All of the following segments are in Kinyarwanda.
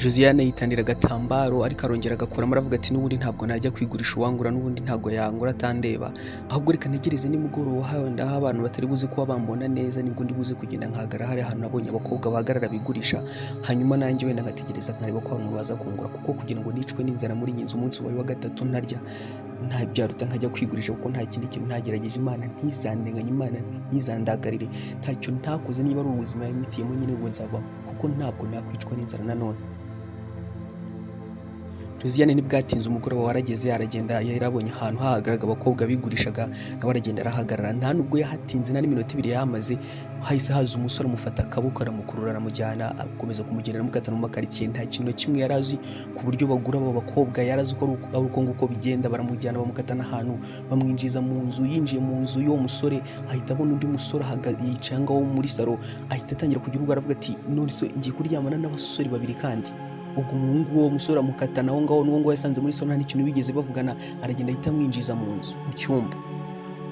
Josiane yitandira agatambaro, ariko arongera agakuramo, aravuga ati: "N'ubundi ntabwo najya kwigurisha, uwangura n'ubundi ntabwo yangura atandeba. Ahubwo reka ntegereze nimugoroba, wenda aho abantu batari buze kuba bambona neza, nibwo ndi buze kugenda nkahagarara hari ahantu nabonye abakobwa bahagarara bigurisha, hanyuma nanjye wenda nkategereza nkareba ko hari umuntu waza kungura, kuko kugira ngo nicwe n'inzara muri iyi nzu umunsi wawe wa gatatu ntarya, nta byaruta nkajya kwigurisha, kuko nta kindi kintu ntagerageje. Imana ntizandenganye, Imana ntizandagarire, ntacyo ntakoze. Niba ari ubuzima yamitiyemo nyine, ubwo nzabamo, kuko ntabwo nakwicwa n'inzara nanone." Josiane ntibwatinze, umugoroba warageze, aragenda. Yari abonye ahantu hahagararaga abakobwa bigurishaga, nawe aragenda arahagarara. Nta nubwo yahatinze, nta n'iminota 2 yahamaze, hahise haza umusore, amufata akaboko, aramukurura, aramujyana, akomeza kumugenda, amukatana mu makaritsiye. Nta kintu na kimwe yari azi ku buryo bagura abo bakobwa, yari azi ko ari uko nguko bigenda. Baramujyana, bamukatana ahantu, bamwinjiza mu nzu. Yinjiye mu nzu y'uwo musore, ahita abona undi musore yicaye aho ngaho muri salo, ahita atangira kugira ubwo aravuga ati: "None se ngiye kuryamana n'abasore babiri?" Kandi ubwo umuhungu w'uwo musore amukatana aho ngaho, n'uwo nguwo yasanze muri salo, nta n'ikintu bigeze bavugana, aragenda ahita amwinjiza mu nzu, mu cyumba.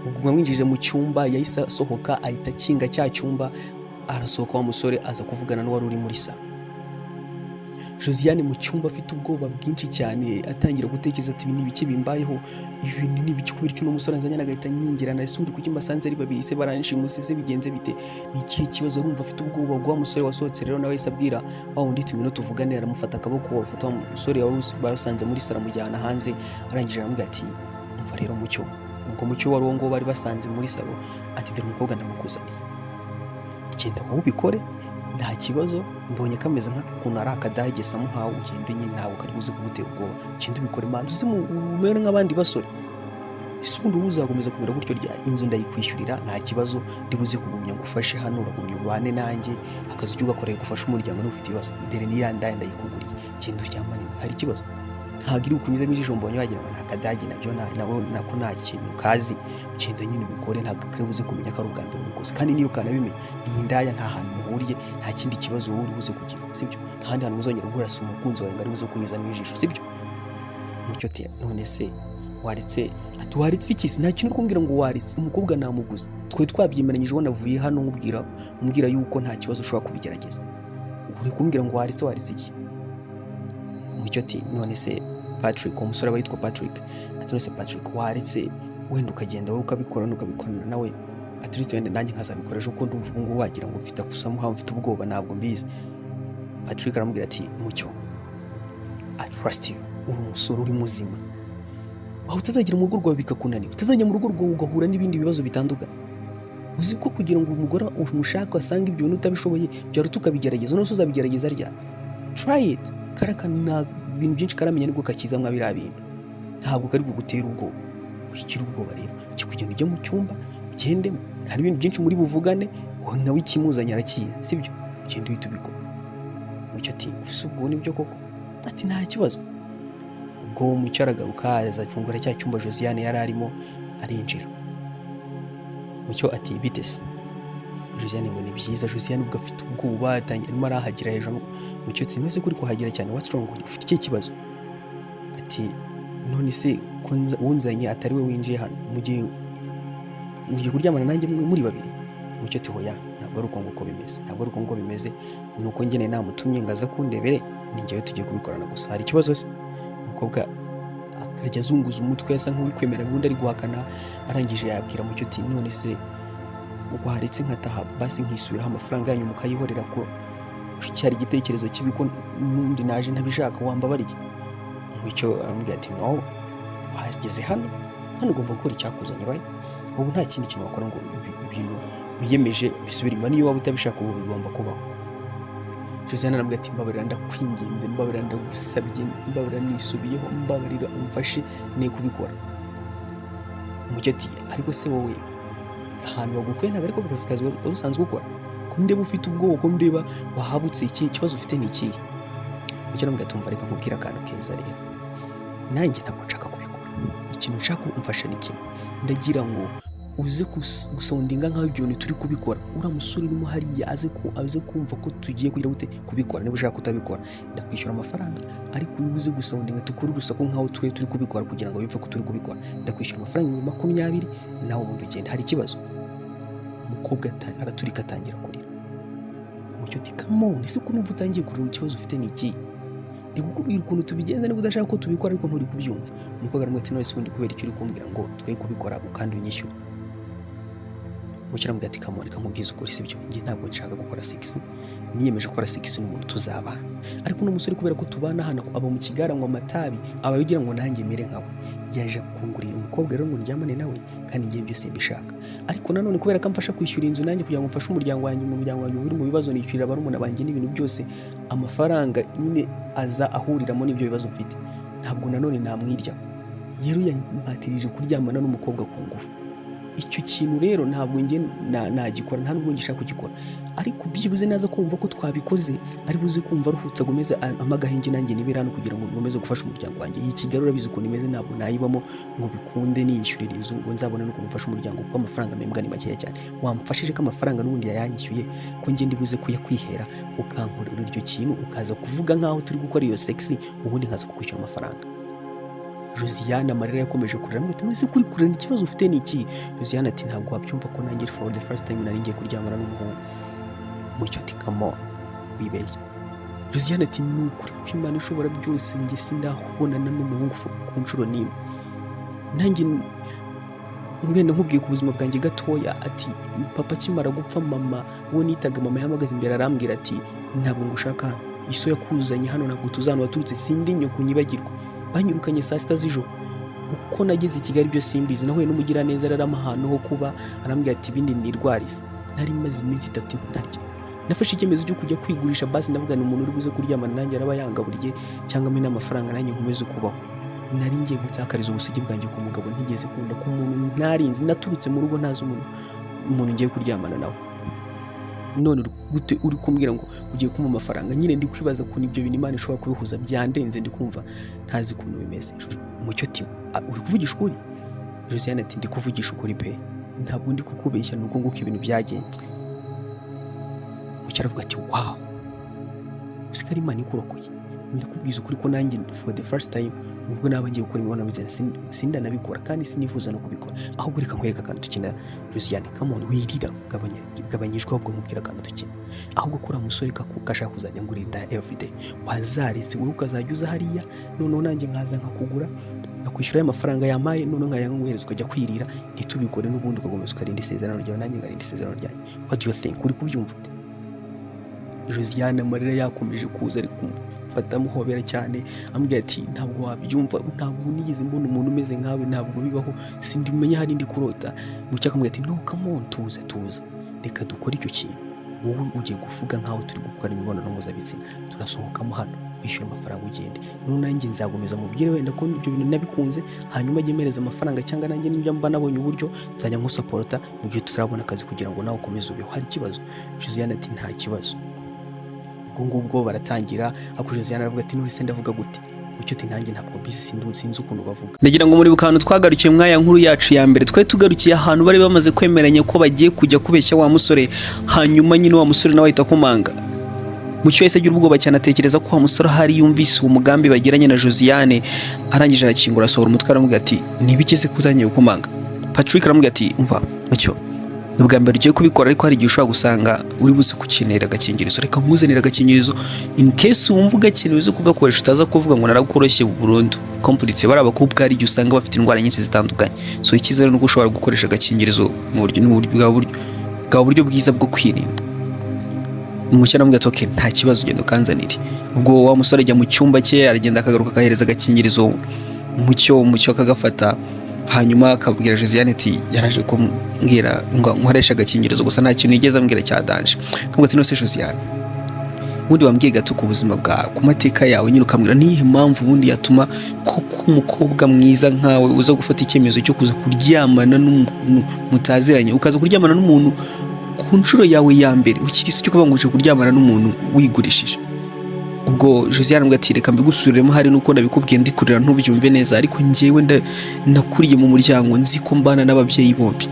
Ubwo amwinjije mu cyumba, yahise asohoka, ahita akinga cya cyumba, arasohoka. Wa musore aza kuvugana n'uwari uri muri salo. Josiane mu cyumba afite ubwoba bwinshi cyane, atangira gutekereza ati: "Ibi ni ibiki bimbayeho? Ibi bintu ni ibiki? Kubera icyo uno musore anzanye agahita anyingirana? Ese ubundi kuki mbasanze ari babiri? Se baranshimuse? Se bigenze bite? Ni ikihe kibazo?" Arumva afite ubwoba. Bwa musore wasohotse rero nawe yahise abwira wa wundi ati: "Ngwino tuvugane." Aramufata akaboko, afata wa musore wari basanze muri salo, amujyana hanze. Arangije aramubwira ati: "Umva rero Mucyo." Ubwo Mucyo wari uwo nguwo bari basanze muri salo, ati: "Dore umukobwa ndamukuzaniye, genda wowe ubikore, nta kibazo. Mbonye kameze nk'ukuntu ari akadage samuhawe, ugende nyine, ntabwo kari buze kugutera ubwoba. Genda ubikore man, uzi umere nk'abandi basore. Ese ubundi wowe uzakomeza kumera gutyo ryari? Inzu ndayikwishyurira, nta kibazo, ndibuze kugumya ngufashe hano, uragumya ubane nanjye, akazi ujya ugakorera gufasha umuryango niba ufite ibibazo. Dore n'iriya ndaya ndayikuguriye, genda uryamane, hari ikibazo? Ntabwo iri bukunyuzemo ijisho, mbonye wagira ngo ni akadage, nabyo nabo nako nta kintu kazi. Ugenda nyine ubikore, ntabwo kari buze kumenya ko ari ubwa mbere ubikoze, kandi niyo kanabimenya, ni indaya, nta hantu muhuriye, nta kindi kibazo wowe uri buze kugira, sibyo? Nta handi hantu muzongera guhura, si umukunzi wawe ngo ari buze kunyuzamo ijisho, sibyo?" Mucyo ati: "None se waretse?" Ati: "Waretse iki se? Nta kintu uri kumbwira ngo waretse. Umukobwa namuguze, twari twabyemeranyije, wanavuye hano nkubwira, umbwira yuko nta kibazo, ushobora kubigerageza. Uri kumbwira ngo waretse? Waretse iki?" Mucyo ati: "None se Patrick," uwo musore aba yitwa Patrick, ati: "None se Patrick, waretse wenda ukagenda wowe ukabikora, ukabikorana nawe, at least wenda nanjye nkazabikora ejo, kuko ndumva ubu ngubu wagira ngo mfite somehow mfite ubwoba, ntabwo mbizi." Patrick aramubwira ati: "Mucyo, I trust you, uri umusore, uri muzima. Aho utazagera mu rugo rwawe bikakunanira, utazajya mu rugo rwawe ugahura n'ibindi bibazo bitandukanye. Uzi ko kugira ngo umugore umushake asange ibyo bintu utabishoboye, byaruta ukabigerageza. None se uzabigerageza ryari? Try it. Kariya nta bintu byinshi karamenya, nibwo kakizamwa biriya bintu, ntabwo kari bugutera ubwoba. Wigira ubwoba rero, ujye kugenda ujye mu cyumba, ugendemo, nta n'ibintu byinshi muri buvugane, wowe nawe ikimuzanye arakizi, sibyo? Ugende uhita ubikora." Mucyo ati: "Gusa ubwo nibyo koko?" Ati: "Nta kibazo." Ubwo Mucyo aragaruka, araza afungura cya cyumba Josiane yari arimo, arinjira. Mucyo ati: "Bite se?" Josiane ngo: "Ni byiza." Josiane ubwo afite ubwoba, atangiye arimo arahagira hejuru. Mucyo ati: "None se kuri kuhagera cyane, what's wrong? Ufite ikihe kibazo?" Ati: "None se ko wunzanye atari we winjiye hano, mu gihe mugiye kuryamana nanjye mwe muri babiri?" Mucyo ati: "Hoya, ntabwo ari uko nguko bimeze, ntabwo ari uko nguko bimeze. Ni uko njye namutumye ngo aze kundebere, ni njyewe tugiye kubikorana gusa. Hari ikibazo se?" Umukobwa akajya azunguza umutwe, asa nk'uri kwemera ubundi ari guhakana. Arangije yabwira Mucyo ati: "None se waretse nkataha basi, nkisubiraho, amafaranga yanyu mukayihorera, ko cyari igitekerezo kibi, ko n'undi naje ntabishaka, wambabariye?" Mucyo aramubwira ati: "No, wageze hano, hano ugomba gukora icyakuzanye, right? Ubu nta kindi kintu wakora ngo ibintu wiyemeje bisubire inyuma. Niyo waba utabishaka, ubu bigomba kubaho." Josiane aramubwira ati: "Mbabarira, ndakwinginze, mbabarira, ndagusabye, mbabarira, nisubiyeho, mbabarira, umfashe ne kubikora." Mucyo ati: "Ariko se wowe ahantu bagukuye ntabwo ariko akazi kazi wari usanzwe ukora? Ko ndeba ufite ubwoba, ko ndeba wahabutse, iki kibazo ufite ni ikihe?" Mucyo aramubwira ati: "Umva, reka nkubwire akantu keza rero. Nanjye ntabwo nshaka kubikora. Ikintu nshaka umfasha ni kimwe: ndagira ngo uze gusoundinga nk'aho ibyo bintu turi kubikora, uriya musore urimo hariya aze kumva ko tugiye kugira gute, kubikora. Niba ushaka kutabikora, ndakwishyura amafaranga, ariko uri buze gusoundinga, dukore urusaku nk'aho twe turi kubikora, kugira ngo yumve ko turi kubikora. Ndakwishyura amafaranga 20,000, nawe ubundi ugenda. Hari ikibazo?" Umukobwa araturika, atangira kurira. Mucyo ati: "Come on, ese ko numva utangiye kurira, ikibazo ufite ni iki?" Ndi kukubwira ukuntu tubigenza niba udashaka ko tubikora, ariko nturi kubyumva. Umukobwa aramubwira ati: "None se ubundi kubera icyo uri kumbwira ngo twe kubikora ukandi unyishyura?" Mucyo aramubwira ati: "Come on, reka nkubwize ukuri, sibyo? Njye ntabwo nshaka gukora sex. Niyemeje gukora sex n'umuntu tuzabana, ariko uno musore, kubera ko tubana hano, aba mu kigare, anywa amatabi, aba yugira ngo nanjye mere nkawe. Yaje kungurira umukobwa rero ngo ndyamane nawe, kandi njye ibyo simbishaka. Ariko nanone kubera ko amfasha kwishyura inzu, nanjye kugira ngo mfashe umuryango wanjye, umuryango wanjye uri mu bibazo, nishyurira barumuna banjye n'ibintu byose, amafaranga nyine aza ahuriramo n'ibyo bibazo mfite, ntabwo nanone namwiryaho. Rero yampatirije kuryamana n'umukobwa ku ngufu. Icyo kintu rero ntabwo njye nagikora, nta nubwo ngishaka kugikora. Ariko byibuze naza kumva ko twabikoze, ari buze kumva aruhutse, agomeze ampe agahenge, nanjye nibere hano kugira ngo nkomeze gufasha umuryango wanjye. Iyi Kigali urabizi ukuntu imeze, ntabwo nayibamo ngo bikunde niyishyurira inzu, ngo nzabone n'ukuntu mfasha umuryango, kuko amafaranga mpembwa ni makeya cyane. Wamfashije ko amafaranga n'ubundi yayanyishyuye, ko njye ndibuze kuyakwihera, ukankorera iryo kintu, ukaza kuvuga nk'aho turi gukora iyo sex, ubundi nkaza kukwishyura amafaranga." Josiane amarira yakomeje kurira. Aramubwira ati: "None se kuri kurira, ikibazo ufite ni iki?" Josiane ati: "Ntabwo wabyumva ko nanjye for the first time nari ngiye kuryamana n'umuhungu." Mucyo ati: "Come on, wibeshye." Josiane ati: "Ni ukuri kw'Imana ishobora byose, njye sindahubonana n'umuhungu ku nshuro n'imwe. Nanjye wenda nkubwiye ku buzima bwanjye gatoya," ati, "papa akimara gupfa, mama, uwo nitaga mama, yahamagaze imbere arambwira ati: 'Ntabwo ngushaka hano, iso yakuzanye hano, ntabwo tuzi ahantu waturutse, sindi nyoko nyibagirwa.' Banyirukanye saa 6 z'ijoro. Uko nageze i Kigali byo simbizi. Nahuye n'umugiraneza, ararama ahantu ho kuba, arambwira ati ibindi nirwarize. Nari maze iminsi 3 ntarya. Nafashe icyemezo cyo kujya kwigurisha. Basi ndavuga ni umuntu uri buze kuryamana nanjye araba yangaburiye cyangwa ampe n'amafaranga, nanjye nkomeze kubaho. Nari ngiye gutakariza ubusugi bwanjye ku mugabo ntigeze kunda, ku muntu ntarinzi. Naturutse mu rugo ntazi umuntu ngiye kuryamana nawe. None gute uri kumbwira ngo ugiye kumpa amafaranga? Nyine ndi kwibaza ukuntu ibyo bintu Imana ishobora kubihuza. Byandenze, ndi kumva ntazi ukuntu bimeze." Mucyo ati: "Ah, uri kuvugisha ukuri?" Josiane ati: "Ndi kuvugisha ukuri pe, ntabwo ndi kukubeshya, ni uko nguko ibintu byagenze." Mucyo aravuga ati: "Wow, uzi ko ari Imana ikurokoye? Ndakubwiza ukuri ko nanjye for the first time nubwo naba ngiye gukora imibonano mpuzabitsina, sindanabikora kandi sinifuza no kubikora. Ahubwo reka nkwereke akantu dukina. Josiane, come on, wirira, gabanya, gabanyijwe, ahubwo nkubwira akantu dukina. Ahubwo kuri musore gashaka kuzajya ngurira inda everyday, wazaretse wowe ukazajya uza hariya, noneho nanjye nkaza nkakugura, nkakwishyura ayo mafaranga yampaye, noneho nkajya nkuhereza ukajya kwirira, ntitubikore, n'ubundi ugakomeza ukarinda isezerano ryawe, nanjye nkarinda isezerano ryanjye. What do you think? Uri kubyumva ute?" Josiane amarira yakomeje kuza, ari kumufata amuhobera cyane, amubwira ati: "Ntabwo wabyumva, ntabwo nigeze mbona umuntu umeze nkawe, ntabwo bibaho, sindimenya hari ndi kurota." Mucyo akamubwira ati: "No, come on, tuza, tuza, reka dukore icyo kintu. Wowe ugiye kuvuga nkaho turi gukora imibonano mpuzabitsina, turasohokamo hano, wishyura amafaranga ugende, none nanjye nzagomeza mubwire wenda ko ibyo bintu nabikunze, hanyuma ajye mpereza amafaranga, cyangwa nanjye nibyo mba nabonye uburyo nzajya nkusupporta mu gihe tuzabona akazi, kugira ngo nawe ukomeze ubeho. Hari ikibazo?" Josiane ati: "Nta kibazo." Ubwo ngubwo baratangira, ariko Josiane aravuga ati: "None se ndavuga gute?" Mucyo ati: "Nanjye ntabwo mbizi, sinzi ukuntu bavuga." Ndagira ngo muri ahantu twagarukiye mwaya nkuru yacu ya mbere, twari tugarukiye ahantu bari bamaze kwemeranya ko bagiye kujya kubeshya wa musore, hanyuma nyine wa musore nawe ahita akomanga. Mucyo yahise agira ubwoba cyane, atekereza ko wa musore ahari yumvise uwo mugambi bagiranye na Josiane. Arangije arakingura, asohora umutwe, aramubwira ati: "Ntibiki se kutangiye gukomanga?" Patrick aramubwira ati: "Umva Mucyo, ni ubwa mbere ugiye kubikora, ariko hari igihe ushobora gusanga uri buze gukenera agakingirizo. Reka nkuzanire agakingirizo in case wumva ugakeneye, uze kugakoresha, utaza kuvuga ngo narakoroshye burundu completely. Bari abakobwa, hari igihe usanga bafite indwara nyinshi zitandukanye, so icyiza rero ni uko ushobora gukoresha agakingirizo mu buryo bwa buryo bwiza bwo kwirinda." Mucyo aramubwira ati: "Okay, nta kibazo, ugenda ukanzanire." Ubwo wa musore ajya mu cyumba cye, aragenda akagaruka, akahereza agakingirizo Mucyo. Mucyo akagafata, hanyuma akabwira Josiane ati: "Yaraje kumbwira ngo nkoreshe agakingirizo gusa, nta kintu yigeze ambwira cya danger." Akamubwira ati: "None se Josiane, ubundi wambwiye gato ku buzima bwawe, ku mateka yawe nyine, ukambwira niyihe mpamvu ubundi yatuma koko umukobwa mwiza nkawe uza gufata icyemezo cyo kuza kuryamana n'umuntu mutaziranye, ukaza kuryamana n'umuntu ku nshuro yawe ya mbere, ukiri isugi, ukavuga ngo uje kuryamana n'umuntu wigurishije?" Ubwo Josiane aramubwira ati: "Reka mbigusubiriremo, hari nuko nabikubwiye ndi kurira ntubyumve neza, ariko njyewe nakuriye mu muryango nzi ko mbana n'ababyeyi bombi.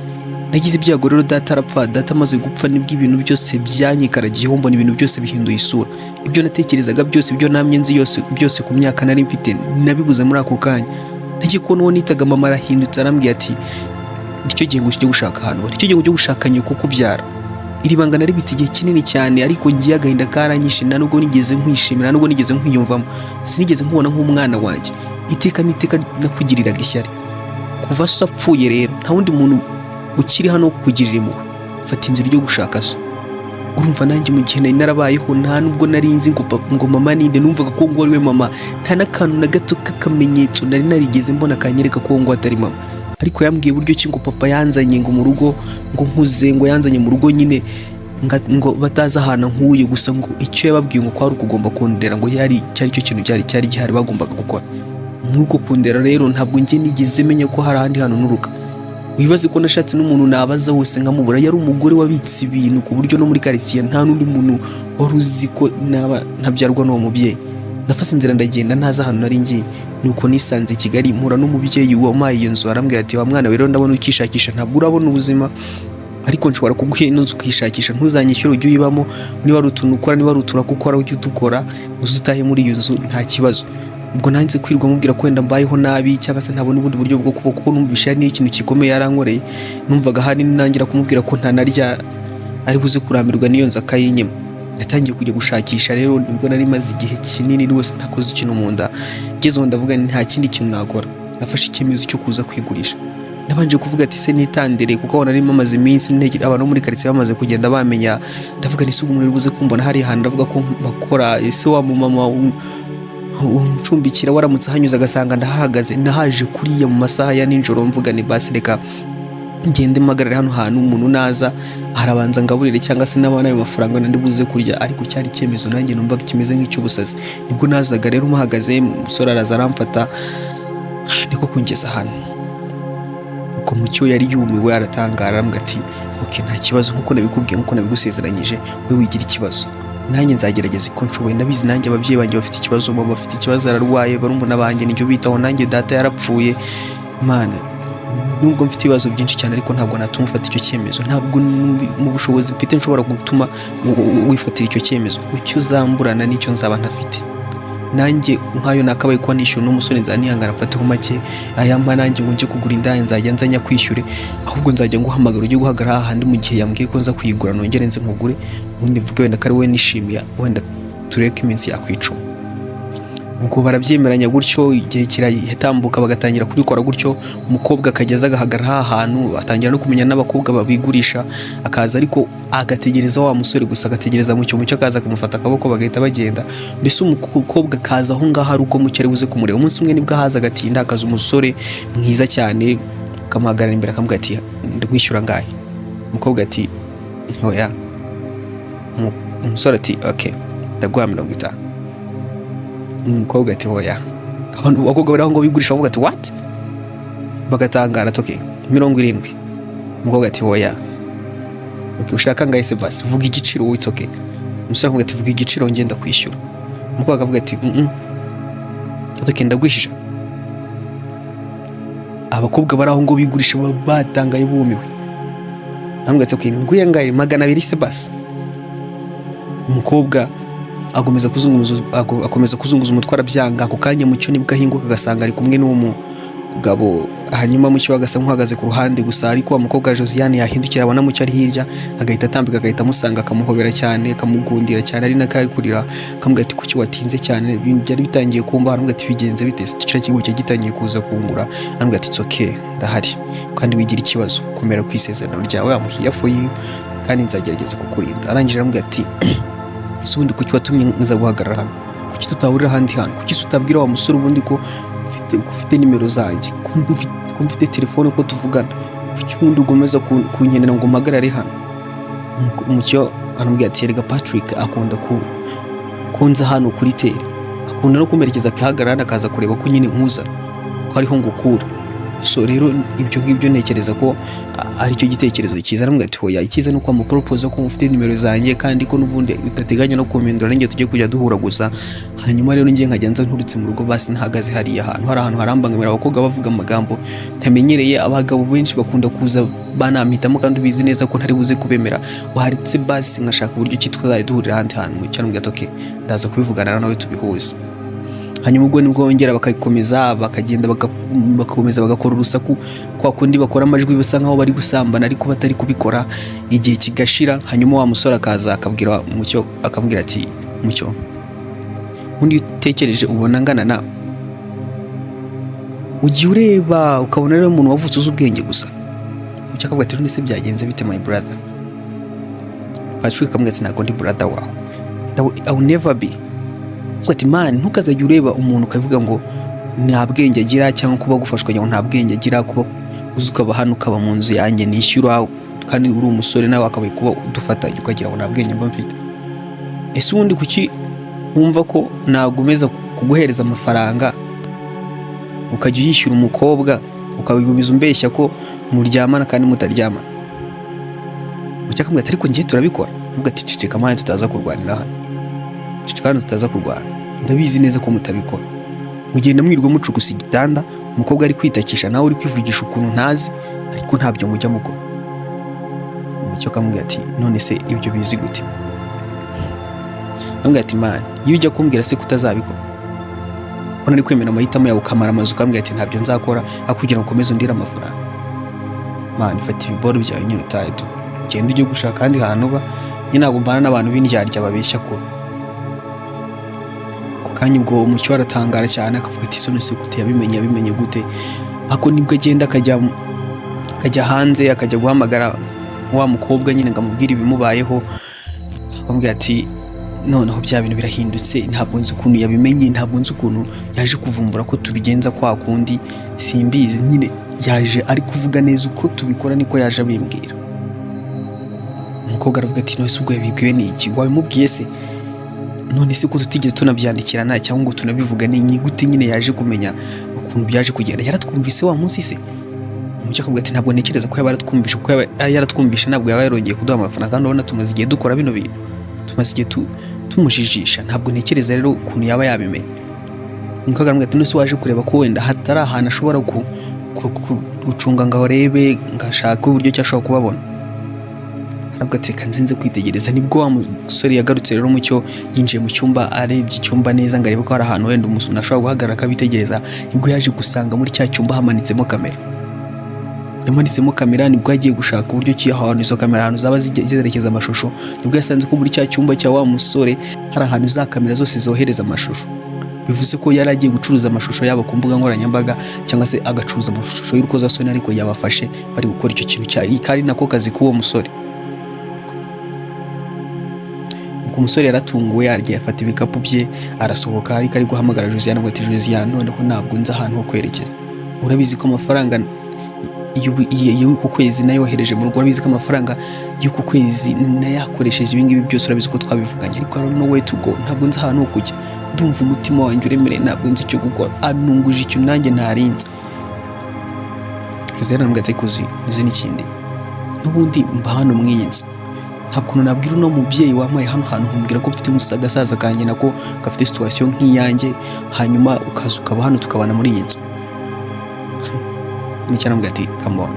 Nagize ibyago rero, data arapfa. Data amaze gupfa nibwo ibintu byose byanyikaragiyeho, mbona ibintu byose bihinduye isura. Ibyo natekerezaga byose, ibyo namye nzi yose byose ku myaka nari mfite, nabibuze muri ako kanya. Nagiye kubona uwo nitaga mama arahindutse, arambwira ati: 'Nicyo gihe ngo ujye gushaka ahantu bari, nicyo gihe ngo ujye gushaka nyoko ukubyara.' Iri banga naribitse igihe kinini cyane, ariko ngiye agahinda karanyishe. Nta nubwo nigeze nkwishimira, nta nubwo nigeze nkwiyumvamo, sinigeze nkubona nk'umwana wanjye. Iteka n'iteka nakugiriraga ishyari. Kuva so apfuye rero, nta wundi muntu ukiri hano wo kukugirira impuhwe. Fata inzira ujye gushaka so." Urumva, nanjye mu gihe nari narabayeho, nta nubwo nari nzi ngo papa, ngo mama ninde. Numvaga ko ngo ari we mama. Nta n'akantu na gato k'akamenyetso nari narigeze mbona kanyereka ko ngo atari mama. Ariko yambwiye uburyo ki ngo papa yanzanye ngo mu rugo, ngo nkuze, ngo yanzanye mu rugo nyine ngo batazi ahantu nkuye. Gusa ngo icyo yababwiye ngo kwari ukugomba kundera, ngo yari cyari cyo kintu cyari gihari bagombaga gukora. Muri uko kundera rero, ntabwo njye nigeze menya ko hari ahandi hantu nturuka. Wibaze ko nashatse n'umuntu nabaza wese nkamubura. Yari umugore wabitse ibintu ku buryo no muri karitsiye nta n'undi muntu wari uzi ko naba ntabyarwa n'uwo mubyeyi. Nafashe inzira ndagenda, ntazi ahantu nari ngiye. Nuko nisanze i Kigali, mpura n'umubyeyi wampaye iyo nzu. Arambwira ati: "Wa mwana we, rero ndabona ukishakisha, ntabwo urabona ubuzima, ariko nshobora kuguha ino nzu ukishakisha, ntuzanyishyure, ujye uyibamo. Niba ari utuntu ukora, niba ari uturaka ukora, ujye udukora, uze utahe muri iyo nzu, nta kibazo." Ubwo nanze kwirirwa mubwira ko wenda mbayeho nabi cyangwa se ntabona ubundi buryo bwo kubaho, kuko numvishe hari n'ikintu gikomeye yarankoreye. Numvaga hari nangira kumubwira ko ntanarya, ari buze kurambirwa n'iyo nzu akayinyima. Natangiye kujya gushakisha rero. Nibwo nari maze igihe kinini rwose ntakoze ikintu mu nda. Ngezeho ndavuga nti nta kindi kintu nakora. Nafashe icyemezo cyo kuza kwigurisha. Nabanje kuvuga ati: "Se nitandire?" Kuko aho nari maze iminsi abantu bo muri karitsiye bamaze kugenda bamenya. Ndavuga nti: "Se ubu umuntu buze kumbona hariya hantu, ndavuga ko bakora, ese wa mumama uncumbikira waramutse ahanyuze agasanga ndahahagaze?" Nahaje kuriya mu masaha ya nijoro, mvuga ni basi reka ngende mpagarare hano hantu, umuntu naza arabanza ngaburire cyangwa se n'abana ayo mafaranga nandi buze kurya. Ariko cyari icyemezo nanjye numvaga kimeze nk'icy'ubusazi. Nibwo nazaga rero mpahagaze, umusore araza aramfata, niko kungeza hano. Ubwo Mucyo yari yumiwe, aratangara, arambwira ati: "Ok, nta kibazo, nkuko nabikubwiye, nkuko nabigusezeranyije, we wigira ikibazo, nanjye nzagerageza uko nshoboye. Ndabizi nanjye ababyeyi banjye bafite ikibazo, mama bafite ikibazo, ararwaye, barumuna banjye nijyo bitaho, nanjye data yarapfuye. Mana, nubwo mfite ibibazo byinshi cyane, ariko ntabwo natuma ufata icyo cyemezo. Ntabwo mu bushobozi mfite nshobora gutuma wifatira icyo cyemezo. Icyo uzamburana n'icyo nzaba ntafite, nanjye nkayo nakabaye kuba nishyura n'umusore, nzajya nihangana mfateho make ayampa, nanjye ngo njye kugura indaya nzajya nzanya kwishyure. Ahubwo nzajya nguhamagara ujye guhagarara hahandi mu gihe yambwiye ko nza kuyigura, nongere nze nkugure, ubundi mvuge wenda ko ari wowe nishimiye, wenda turebe ko iminsi yakwicuma." Ubwo barabyemeranya gutyo, igihe kiratambuka, bagatangira kubikora gutyo. Umukobwa akajya aza agahagarara ha hantu, atangira no kumenya n'abakobwa babigurisha, akaza ariko agategereza wa musore gusa, agategereza Mucyo. Mucyo akaza akamufata akaboko, bagahita bagenda. Mbese umukobwa akaza aho ngaho ari uko Mucyo ari buze kumureba. Umunsi umwe nibwo ahaza agatinda, hakaza umusore mwiza cyane, akamuhagarara imbere, akamubwira ati: "Ndwishyura angahe?" Umukobwa ati: "Oya." Umusore ati: "Ok, ndaguha 50." Umukobwa ati: "Oya." Abantu, abakobwa bari aho ngo bigurisha, bavuga ati: "What?" Bagatangara. Ati: "Ok, 70." Umukobwa ati: "Oya." "Ok, ushaka angahe se? Basi vuga igiciro wowe, it's okay." Umusore akavuga ati: "Vuga igiciro, ngenda kwishyura." Umukobwa akavuga ati: "Ok, ndagwishyura." Abakobwa bari aho ngo bigurisha baba batangaye, bumiwe. Aramubwira ati: "Ok, nguye angahe? 200 se basi?" Umukobwa akomeza kuzunguza umutwe, arabyanga. Ako kanya Mucyo nibwo ahinguka, agasanga ari kumwe n'uwo mugabo. Hanyuma Mucyo agasa nk'uhagaze ku ruhande gusa, ariko wa mukobwa Josiane yahindukira, abona Mucyo ari hirya, agahita atambika, agahita amusanga, akamuhobera cyane, akamugundira cyane, ari nako ari kurira. Akamubwira ati: "Kuki watinze cyane? Ibintu byari bitangiye kumba." Aramubwira ati: "Bigenze bite se? Kiriya kigo cyari gitangiye kuza kungura." Aramubwira ati: "It's okay, ndahari, kandi wigira ikibazo, komera ku isezerano ryawe, I'm here for you, kandi nzagerageza kukurinda." Arangije aramubwira ati: "Ese ubundi kuki watumye nza guhagarara hano? Kuki tutahurira ahandi hantu? Kuki se utabwira wa musore ubundi ko ufite nimero zanjye, ko mfite telefone, ko tuvugana? Kuki ubundi ugomeza kunkenera ngo mpagarare hano?" Mucyo aramubwira ati: "Erega Patrick akunda kunza hano kuri tere, akunda no kumperekeza, akihagarara hano, akaza kureba ko nyine nkuza, ko ariho ngukura. So rero ibyo ngibyo ntekereza ko aricyo gitekerezo cyiza." Aramubwira ati: "Hoya, icyiza ni uko wamuporopoza ko ufite nimero zanjye, kandi ko n'ubundi udateganya no kumpindura, ninjye tujye kujya duhura gusa. Hanyuma rero njye nkajya nza nturutse mu rugo, basi ntahagaze hariya hantu, hari ahantu harambangamira, abakobwa bavuga amagambo ntamenyereye, abagabo benshi bakunda kuza banampitamo, kandi ubizi neza ko ntari buze kubemera. Waretse basi nkashaka uburyo ki twazajya duhurira ahandi hantu?" Cyangwa ati: "Okay, ndaza kubivugana nawe tubihuze." Hanyuma ubwo nibwo bongera bakakomeza, bakagenda bagakomeza bagakora urusaku kwa kundi bakora amajwi bisa nkaho bari gusambana ariko batari kubikora. Igihe kigashira, hanyuma wa musore akaza akabwira Mucyo, akamubwira ati: "Mucyo, ubundi iyo utekereje ubona angana nawe, ugiye ureba ukabona rero umuntu wavutse uzi ubwenge gusa." Mucyo akavuga ati: "None se byagenze bite, my brother?" Patrick akamubwira ati: "Ntabwo ndi brother wawe, I will never be." Avuga ati: "Man, ntukazajya ureba umuntu ukavuga ngo nta bwenge agira, cyangwa kuba agufashwa ngo nta bwenge agira. Kuba uzi ukaba hano, ukaba mu nzu yanjye nishyura, kandi uri umusore nawe wakabaye kuba udufatanya, ukagira ngo nta bwenge mba mfite. Ese ubundi kuki wumva ko nagomeza kuguhereza amafaranga, ukajya uyishyura umukobwa, ukabigumiza umbeshya ko muryamana kandi mutaryamana?" Mucyo akamubwira ati: "Ariko njye turabikora." Avuga ati: "Ceceka man, tutaza kurwanira hano. Ceceka hano tutaza kurwana. Ndabizi neza ko mutabikora. Mugenda mwirirwa mucugusa igitanda, umukobwa ari kwitakisha, nawe uri kwivugisha ukuntu ntazi, ariko ntabyo mujya mukora." Mucyo akamubwira ati: "None se ibyo bizi gute?" Akamubwira ati: "Man, iyo ujya kumbwira se kutazabikora, ko nari kwemera amahitamo yawe ukamara amazu, ukambwira ati ntabyo nzakora, aho kugira ngo ukomeze undire amafaranga? Man, fata ibiboro byawe nyine utahe tu, genda ujye gushaka ahandi hantu uba. Nyine ntabwo mbana n'abantu b'indyarya babeshya ko." Ako kanya ubwo Umucyo aratangara cyane, akavuga ati: "None se gute yabimenye? Yabimenye gute?" Ariko nibwo agenda akajya hanze, akajya guhamagara wa mukobwa nyine ngo amubwire ibimubayeho. Akamubwira ati: "Noneho bya bintu birahindutse. Ntabwo nzi ukuntu yabimenye, ntabwo nzi ukuntu yaje kuvumbura ko tubigenza kwa kundi, simbizi nyine. Yaje ari kuvuga neza uko tubikora, niko yaje abimbwira." Umukobwa aravuga ati: "None se ubwo yabibwiwe n'iki? Wabimubwiye se? None se ko tutigeze tunabyandikirana cyangwa ngo tunabivuga, ni gute nyine yaje kumenya ukuntu byaje kugenda? Yaratwumvise wa munsi se?" Umucyo akavuga ati: "Ntabwo ntekereza ko yaba yaratwumvishe, kuko yaba yaratwumvishe ntabwo yaba yarongeye kuduha amafaranga. Kandi urabona tumaze igihe dukora bino bintu, tumaze igihe tumujijisha. Ntabwo ntekereza rero ukuntu yaba yabimenye." Umukobwa aramubwira ati: "None se waje kureba ko wenda hatari ahantu ashobora gucunga ngo arebe, ngo ashake uburyo ki ashobora kubabona?" Aravuga ati: "Reka nzinze kwitegereza." Nibwo wa musore yagarutse rero. Mucyo yinjiye mu cyumba, arebye icyumba neza ngo arebe ko hari ahantu wenda umuntu ashobora guhagarara akabitegereza. Nibwo yaje gusanga muri cya cyumba hamanitsemo kamera, yamanitsemo kamera. Nibwo yagiye gushaka uburyo ki ahantu izo kamera, ahantu zaba zerekeza amashusho. Nibwo yasanze ko muri cya cyumba cya wa musore hari ahantu za kamera zose zohereza amashusho. Bivuze ko yari agiye gucuruza amashusho yabo ku mbuga nkoranyambaga, cyangwa se agacuruza amashusho y'urukozasoni, ariko yabafashe bari gukora icyo kintu cya kari nako kazi k'uwo musore. Ubwo umusore yaratunguwe, aragiye afata ibikapu bye arasohoka, ariko ari guhamagara Josiane ngo ati: "Josiane, noneho ntabwo nzi ahantu ho kwerekeza. Urabizi ko amafaranga y'uku kwezi nayohereje mu rugo. Urabizi ko amafaranga y'uku kwezi nayakoresheje ibingibi byose. Urabizi ko twabivuganye, ariko I don't know where to go. Ntabwo nzi ahantu ho kujya. Ndumva umutima wanjye uremereye, ntabwo nzi icyo gukora. Anunguje ikintu nanjye ntarinzi." Josiane aramubwira ati: "Kuzi uzi n'ikindi? N'ubundi mba hano mu iyi nzu. Nta kuntu nabwira uno mubyeyi wampaye hano hantu, nkumubwira ko mfite agasaza kanjye nako gafite situation nk'iyanjye, hanyuma ukaza ukaba hano tukabana muri iyi nzu." Mucyo aramubwira ati: "Come on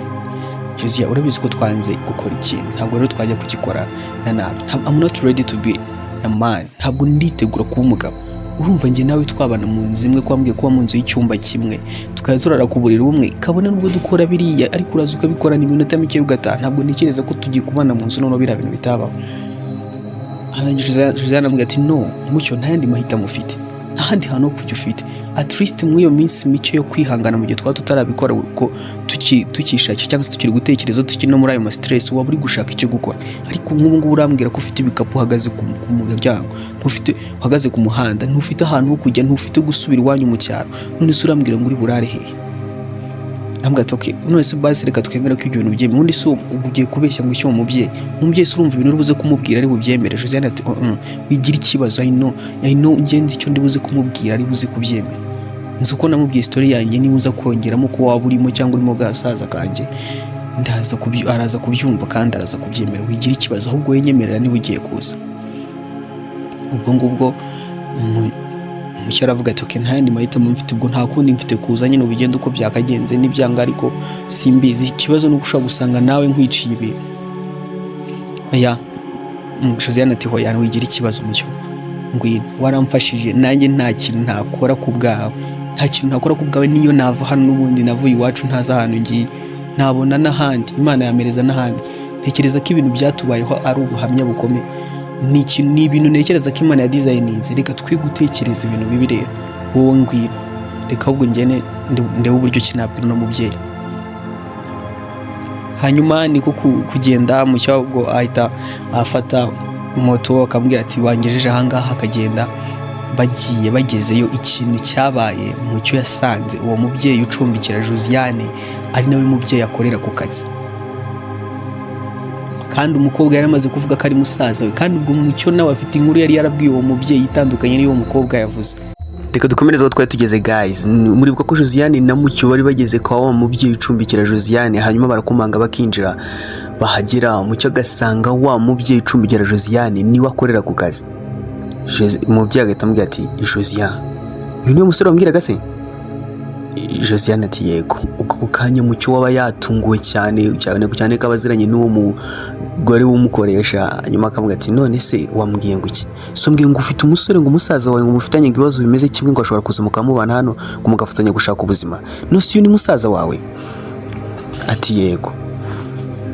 Josia, urabizi ko twanze gukora ikintu, ntabwo rero twajya kugikora na nabi. I'm not ready to be a man. Ntabwo nditegura kuba umugabo. Urumva njye nawe twabana mu nzu imwe, ko wambwiye kuba mu nzu y'icyumba kimwe, tukajya turara ku buriri bumwe, kabone nubwo dukora biriya, ariko uraza ukabikora ni iminota mike ugataha. Ntabwo ntekereza ko tugiye kubana mu nzu noneho biriya bintu bitabaho." Arangije Josiane aramubwira ati: "No Mucyo, nta yandi mahitamo ufite, nta handi hantu ho kujya ufite. At least muri iyo minsi mike yo kwihangana, mu gihe twaba tutarabikora, uko tukishakisha cyangwa se tukiri gutekereza, tukiri no muri ayo ma stress, waba uri gushaka icyo gukora. Ariko nk'ubu ngubu urambwira ko ufite ibikapu, uhagaze ku muryango, ntufite, uhagaze ku muhanda, ntufite ahantu ho kujya, ntufite gusubira iwanyu mu cyaro. None se urambwira ngo uri burare hehe?" Arambwira ati: "Okay, none se basi reka twemere ko ibyo bintu byemewe. Ubundi se ugiye kubeshya ngo icyo umubyeyi se urumva ibintu uri buze kumubwira ari bubyemere?" Josiane ati: "Oh, wigira ikibazo. I know, I know, ngenzi icyo ndi buze kumubwira ari buze kubyemera. Nzi uko namubwiye story yanjye. Niba uza kongeramo ko waba urimo cyangwa urimo gasaza kanjye, ndaza kubyu araza kubyumva kandi araza kubyemera. Wigira ikibazo, ahubwo wowe nyemerera niba ugiye kuza." Ubwo ngubwo Mucyo aravuga ati: "Okay, nta yandi mahitamo mfite, ubwo nta kundi mfite kuza nyine, ubigende uko byakagenze nibyanga, ariko simbizi. Ikibazo ni uko ushobora gusanga nawe nkwiciye ibintu." Oya, Josiane ati: "Hoya, wigira ikibazo Mucyo." Ngwino, waramfashije, nanjye nta kintu ntakora ku bwawe, nta kintu ntakora ku bwawe. Niyo nava hano n'ubundi navuye iwacu ntazi ahantu ngiye, nabona n'ahandi, Imana yamereza n'ahandi. Ntekereza ko ibintu byatubayeho ari ubuhamya bukomeye, ni ikintu, ni ibintu ntekereza ko Imana yadesigninze. Reka twe gutekereza ibintu bibi rero, wowe ngwino, reka ahubwo ngene ndebe uburyo ki nabwira uno mubyeyi. Hanyuma niko kugenda mu cyago, ahita afata moto, akamubwira ati: "Wangejeje ahangaha." Akagenda. Bagiye, bagezeyo, ikintu cyabaye, Mucyo yasanze uwo mubyeyi ucumbikira Josiane ari nawe mubyeyi akorera ku kazi, kandi umukobwa yari amaze kuvuga ko ari musaza we. Kandi ubwo Mucyo nawe afite inkuru yari yarabwiye uwo mubyeyi itandukanye n'uwo mukobwa yavuze. Reka dukomereze aho twari tugeze, guys. Muribuka ko Josiane na Mucyo bari bageze kwa wa mubyeyi ucumbikira Josiane, hanyuma barakomanga, bakinjira. Bahagera, Mucyo agasanga wa mubyeyi ucumbikira Josiane niwe akorera ku kazi. Umubyeyi agahita amubwira ati: "Josiane, uyu niwe musore wambwiraga se?" Josiane ati: "Yego." Ubwo ako kanya Mucyo waba yatunguwe cyane cyane cyane ko abaziranye n'uwo mugore w'umukoresha. Hanyuma akavuga ati: "None se wambwiye ngo iki? So mbwiye ngo ufite umusore, ngo umusaza wawe, ngo mufitanye ngo ibibazo bimeze kimwe, ngo ashobora kuza mukamubana hano, ngo mugafatanya gushaka ubuzima. None se uyu ni musaza wawe?" Ati: "Yego."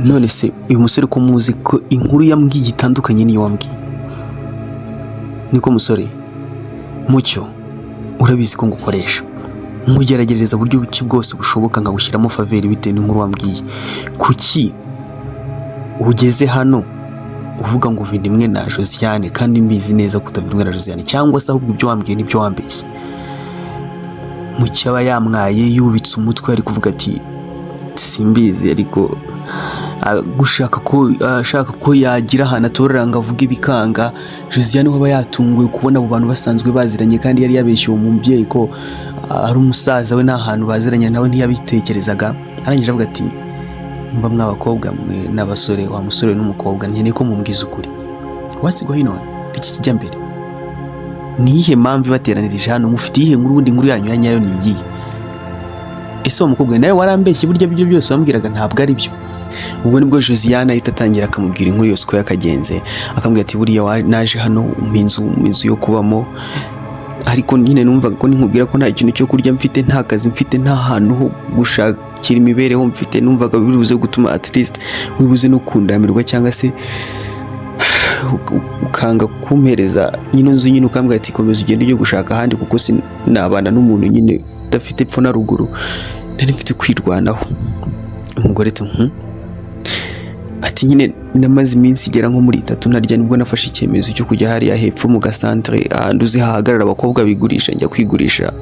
"None se uyu musore ko muzi, ko inkuru yambwiye itandukanye n'iyo wambwiye?" "Niko musore Mucyo, urabizi ko ngukoresha, nkugeragereza uburyo ki bwose bushoboka, nkagushyiramo faveur bitewe n'inkuru wambwiye. Kuki ugeze hano uvuga ngo uva imwe na Josiane, kandi mbizi neza ko utava imwe na Josiane? Cyangwa se ahubwo ibyo wambwiye nibyo wambeshye?" Mucyo aba yamwaye, yubitse umutwe, ari kuvuga ati: "Simbizi." Ariko gushaka ko ashaka ko yagira ahantu atorera ngo avuge ibikanga. Josiane we aba yatunguwe kubona abo bantu basanzwe baziranye, kandi yari yabeshye uwo mubyeyi ko ari umusaza we, nta hantu baziranye nawe, ntiyabitekerezaga. Arangije avuga ati: "Mva mwa bakobwa mwe n'abasore, wa musore n'umukobwa, nkeneye ko mumbwiza ukuri. What's going on? Iki kijya mbere ni iyihe? Mpamvu ibateranirije hano? Mufite iyihe nkuru? Ubundi inkuru yanyu ya nyayo ni iyihe? Ese uwo mukobwa nawe warambeshye? Burya ibyo byose wambwiraga ntabwo ari byo?" Ubwo nibwo Josiane ahita atangira akamubwira inkuru yose uko yakagenze, akamubwira ati: "Buriya naje hano umpa inzu, umpa inzu yo kubamo, ariko nyine numvaga ko ninkubwira ko nta kintu cyo kurya mfite, nta kazi mfite, nta hantu ho gushakira imibereho mfite, numvaga biri buze gutuma at least uri buze no kundamirwa, cyangwa se ukanga kumpereza nyine nzu nyine, ukambwira ati: 'Komeza ugende ujye gushaka ahandi,' kuko sinabana n'umuntu nyine udafite epfo na ruguru. Nari mfite kwirwanaho." Umugore ati: "Hmm." Ati: "Nyine namaze iminsi igera nko muri 3 ntarya, nibwo nafashe icyemezo cyo kujya hariya hepfo mu gasantere, ahantu uzi hahagarara abakobwa bigurisha, njya kwigurisha.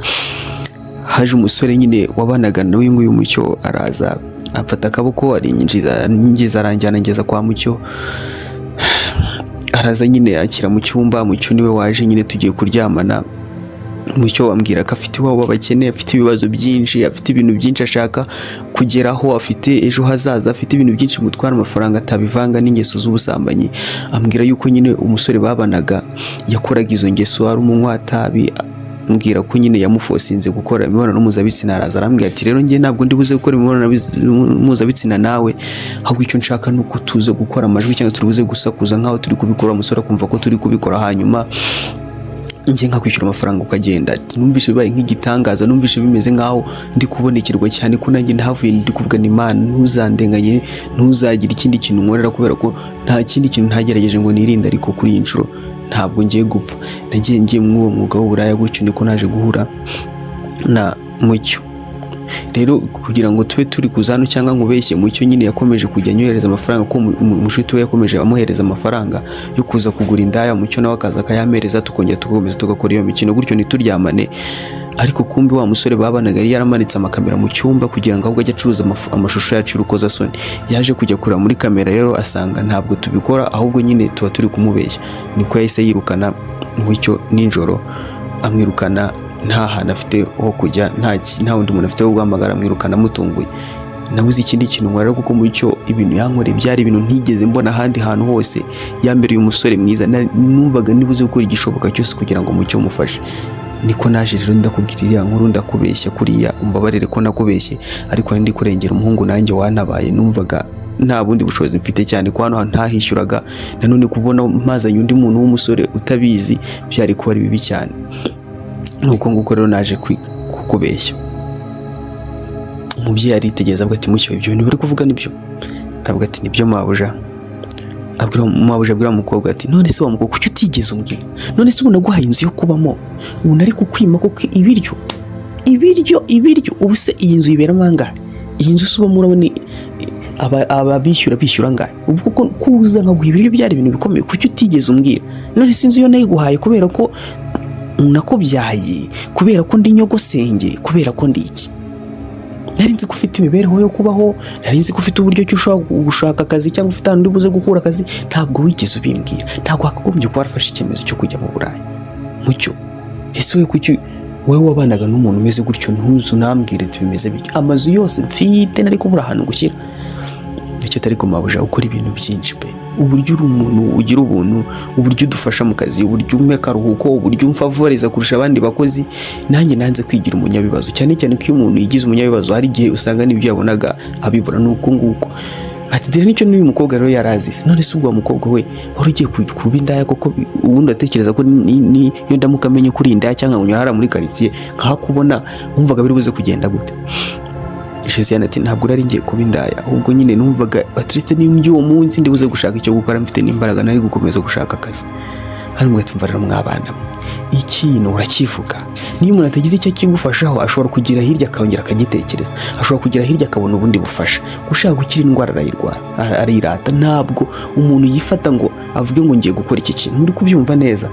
Haje umusore nyine wabanaga n'uyu nguyu Mucyo, araza amfata akaboko, arinjiza, anyinjiza, aranjyana, ngeza kwa Mucyo. Araza nyine akira mu cyumba. Mucyo niwe waje nyine, tugiye kuryamana. Mucyo ambwira ko afite iwabo abakene, afite ibibazo byinshi, afite ibintu byinshi ashaka kugeraho, afite ejo hazaza, afite ibintu byinshi bimutwara amafaranga, atabivanga n'ingeso z'ubusambanyi. Ambwira yuko nyine umusore babanaga yakoraga izo ngeso, ari umunywa-tabi. Ambwira ko nyine yamuforcinze gukora imibonano mpuzabitsina. Araza arambwira ati: 'Rero njye ntabwo ndi buze gukora imibonano mpuzabitsina nawe, ahubwo icyo nshaka ni uko tuza gukora amajwi, cyangwa turi buze gusakuza nk'aho turi kubikora, umusore akumva ko turi kubikora, hanyuma njye nkakwishyura amafaranga ukagenda.' Ati: 'Numvise bibaye nk'igitangaza, numvise bimeze nk'aho ndi kubonekerwa cyane, ko nanjye ntavuye ndi kuvuga ni Imana, ntuzandenganye, ntuzagire ikindi kintu nkorera, kubera ko nta kindi kintu ntagerageje ngo nirinde, ariko kuri iyi nshuro ntabwo ngiye gupfa. Nagiye ngiye muri uwo mwuga w'uburaya gutyo, niko naje guhura na Mucyo. Rero kugira ngo tube turi kuza hano cyangwa nkubeshye, Mucyo nyine yakomeje kujya anyohereza amafaranga, ko mushuti we yakomeje amuhereza amafaranga yo kuza kugura indaya, Mucyo nawe akaza akayampereza, tukongera tugakomeza tugakora iyo mikino gutyo ntituryamane. Ariko kumbi wa musore babanaga yari yaramanitse amakamera mu cyumba kugira ngo ahubwo ajye acuruza amashusho yacu y'urukozasoni. Yaje kujya kureba muri kamera rero, asanga ntabwo tubikora, ahubwo nyine tuba turi kumubeshya. Niko yahise yirukana Mucyo nijoro, amwirukana nta hantu afite ho kujya, nta wundi muntu afite wo guhamagara, amwirukana amutunguye. Nabuze ikindi kintu nkora, kuko Mucyo ibintu yankoreye byari ibintu ntigeze mbona ahandi hantu hose. Yambereye umusore mwiza, numvaga nibuze gukora igishoboka cyose kugira ngo Mucyo mufashe. Niko naje rero ndakubwira iriya nkuru, ndakubeshya kuriya. Umbabarire ko nakubeshye, ariko nari ndi kurengera umuhungu nanjye wantabaye, numvaga nta bundi bushobozi mfite, cyane ko hano ntahishyuraga. Nanone kubona mpazanye undi muntu w'umusore utabizi byari kuba ari bibi cyane. Nuko nguko rero naje kukubeshya." Umubyeyi aritegereza, avuga ati: "Mucyo, ibyo bintu bari kuvuga nibyo?" Aravuga ati: "Nibyo, mabuja." Abwira mabuja, abwira umukobwa ati: "None se wa mukobwa, kuki utigeze umbwira? None se ubu naguhaye inzu yo kubamo, ubu nari kukwima koko ibiryo, ibiryo, ibiryo? Ubu se iyi nzu yiberamo angahe? Iyi nzu se ubamo, urabona ababishyura bishyura angahe? Ubu kuko kuza nkaguha ibiryo byari ibintu bikomeye. Kuki utigeze umbwira? None se inzu yo nayiguhaye kubera ko nakubyaye, kubera ko ndi nyogosenge, kubera ko ndi iki? Nari nzi ko ufite imibereho yo kubaho, nari nzi ko ufite uburyo ki ushobora gushaka akazi cyangwa ufite ahantu uri buze gukura akazi. Ntabwo wigeze ubimbwira. Ntabwo wakagombye kuba warafashe icyemezo cyo kujya mu Burayi. Mucyo, ese wowe kuki wowe wabanaga n'umuntu umeze gutyo, ntuzu unambwire ati bimeze bityo? Amazu yose mfite nari kubura ahantu gushyira icyo atari ko? Mabuja, ukora ibintu byinshi pe. Uburyo uri umuntu ugira ubuntu, uburyo udufasha mu kazi, uburyo umpa akaruhuko, uburyo umfavoriza kurusha abandi bakozi, nanjye nanze kwigira umunyabibazo, cyane cyane ko iyo umuntu yigize umunyabibazo hari igihe usanga n'ibyo yabonaga abibura. Ni uko nguko." Ati: "Dore nicyo n'uyu mukobwa rero yarazize. None se ubwo wa mukobwa we wari ugiye kuba indaya koko? Ubundi atekereza ko iyo ndamuka amenye ko uri indaya cyangwa unyura hariya muri karitsiye nkahakubona, wumvaga biri buze kugenda gute?" Josiane ati: "Ntabwo nari ngiye kuba indaya, ahubwo nyine numvaga at least niba uwo munsi ndi buze gushaka icyo gukora, mfite n'imbaraga, nari gukomeza gushaka akazi hano." Mugahita mva rero, mwabana mwe, ikintu urakivuga, niyo umuntu atagize icyo akigufashaho ashobora kugira hirya akongera akagitekereza, ashobora kugera hirya akabona ubundi bufasha. Gushaka gukira indwara arayirwara, arayirata. Ntabwo umuntu yifata ngo avuge ngo ngiye gukora iki kintu. Muri kubyumva neza?"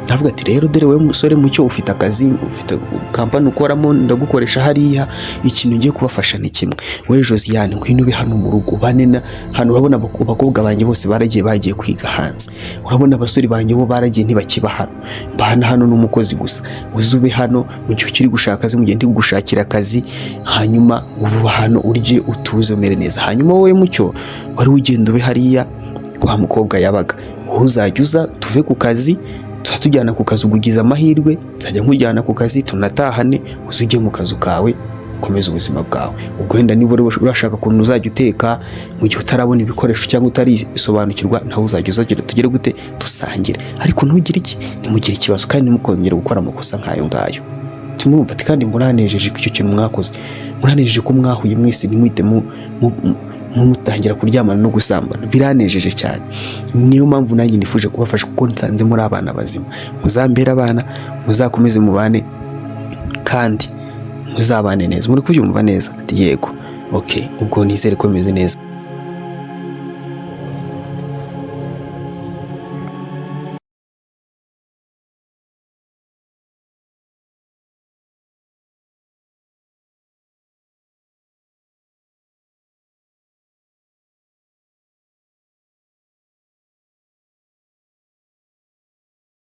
Aravuga ati: "Rero dore wowe musore Mucyo, ufite akazi, ufite kampani ukoramo, ndagukoresha hariya. Ikintu ngiye kubafasha ni kimwe. Wowe Josiane, ngwino ube hano mu rugo, bane na hano. Urabona abakobwa banjye bose baragiye, bagiye kwiga hanze. Urabona abasore banjye bo baragiye, ntibakiba hano. Mbana hano n'umukozi gusa. Uze ube hano mu gihe ukiri gushaka akazi, mu gihe ndi kugushakira akazi, hanyuma ubu hano urye, utuze, umere neza. Hanyuma wowe Mucyo, wari ugenda ube hariya wa mukobwa yabaga. Wowe uzajya uza tuve ku kazi, tuzajya tujyana ku kazi. Ugugize amahirwe nzajya nkujyana ku kazi, tunatahane, uze ujye mu kazu kawe, ukomeze ubuzima bwawe. Ubwo wenda niba urashaka ukuntu uzajya uteka mu gihe utarabona ibikoresho cyangwa utarisobanukirwa, nawe uzajya uzagira tugere gute dusangire. Ariko ntugire iki, ntimugire ikibazo kandi ntimukongere gukora amakosa nk'ayo ngayo." Tumurumva ati: "Kandi muranejeje ko icyo kintu mwakoze, muranejeje ko mwahuye mwese ntimwite mutangira kuryamana no gusambana. Biranejeje cyane. Niyo mpamvu nanjye nifuje kubafasha, kuko nsanze muri abana bazima. Muzambere abana, muzakomeze mubane kandi muzabane neza. Muri kubyumva neza?" Ati: "Yego." "Okay, ubwo nizere ko bimeze neza."